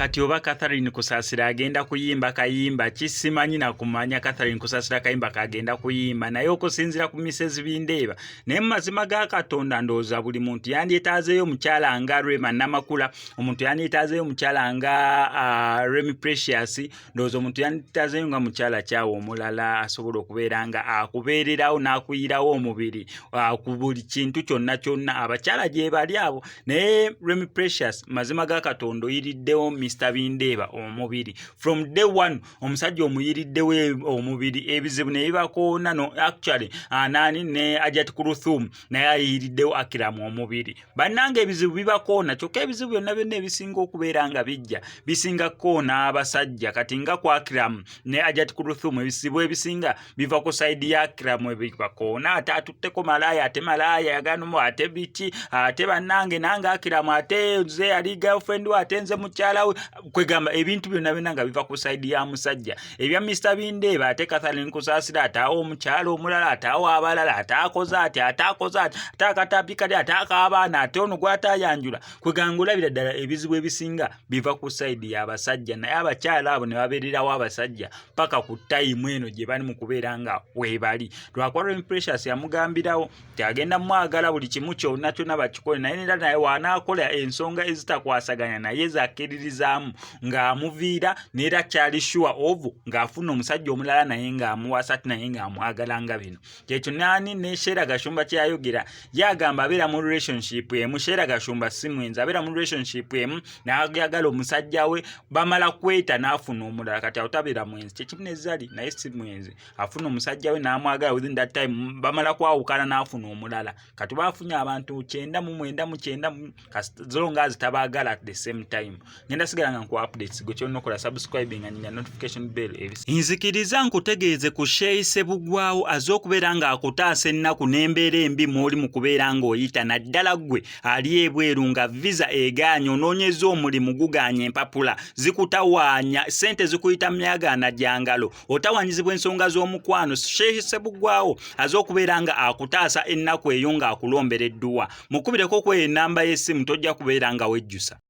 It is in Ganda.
Kati oba Catherine Kusasira agenda kuyimba kayimba ki, simanyi na kumanya Catherine Kusasira kayimba kagenda kuyimba, naye okusinziira ku Mrs Bindeeba, naye mu mazima ga Katonda ndowooza buli muntu yandyetaazeeyo omukyala nga Rema Namakula, omuntu yandyetaazeeyo omukyala nga Remy Precious, ndowooza omuntu yandyetaazeeyo nga mukyala kyawe omulala asobola okubeera nga akubeererawo n'akuyirawo omubiri ku buli kintu kyonna kyonna. Abakyala gyebali abo, naye Remy Precious, mazima ga Katonda oyiriddewo Mr Bindeeba omubiri from day one. Omusajja omuyiriddewo omubiri, ebizibu ne bibakoona. No, actually, nani ne Ajat Kuruthum naye ayiriddewo Akiramu omubiri. Bannange, ebizibu bibakoona, kyokka ebizibu byonna byonna ebisinga okubeera nga bijja bisinga kukoona abasajja. Kati nga ku Akiramu ne Ajat Kuruthum, ebizibu ebisinga biva ku side ya Akiramu, ebibakoona. Ate atutteko malaaya, ate malaaya yaganumu, ate biki, ate bannange nange Akiramu, ate nze yali girlfriend we, ate nze mukyala we. Kwegamba ebintu byonna byonna nga biva ku side ya musajja. Ebya Mr Bindeeba, ate Catherine Kusaasira ate awo omukyala omulala, ate awo abalala, ate akoze ati, ate akoze ati, ate akatapi kali, ate ak'abaana, ate ono gw'atayanjula. Kwegamba olabira ddala ebizibu ebisinga biva ku side y'abasajja, naye abakyala abo ne babeererawo abasajja paka ku time eno gye bali mu kubeera nga weebali. Lwakuba Remy Precious yamugambirawo nti agenda mwagala buli kimu kyonna kyonna bakikole naye, nera naye wanaakola ensonga ezitakwasaganya naye zakkiririzaamu ng'amuviira, neera kyali sure of ng'afuna omusajja omulala naye ng'amuwasa ati naye ng'amwagala nga bino. Kyekyo nani ne Sheila Gashumba kyeyayogera. Yagamba abeera mu relationship emu. Sheila Gashumba si mwenzi, abeera mu relationship emu n'ayagala omusajja we, bamala kweta n'afuna omulala. Kati awo tabeera mwenzi. Kyekimu ne Zari, naye si mwenzi, afuna omusajja we n'amwagala, within that time bamala kwawukana n'afuna omulala. Kati bafunye abantu 99 mu 90, zo nga zitabaagala at the same time. Ngenda sigala nga nkuwa updates. Gwe kyolina okola, subscribing and notification bell. Nzikiriza nkutegeeze ku Sheikh Sebugwawo aze okubeera ng'akutaasa ennaku n'embeera embi mw'oli mu kubeera ng'oyita, naddala ggwe ali ebweru nga visa egaanye, onoonyeza omulimu gugaanye, empapula zikutawaanya, ssente zikuyita myagaana gyangalo, otawaanyizibwa ensonga z'omukwano. Sheikh Sebugwawo aze okubeera nga akutaasa ennaku eyo ng'akulombera edduwa. Mukubireko kweyo ennamba y'essimu, tojja kubeera nga wejjusa.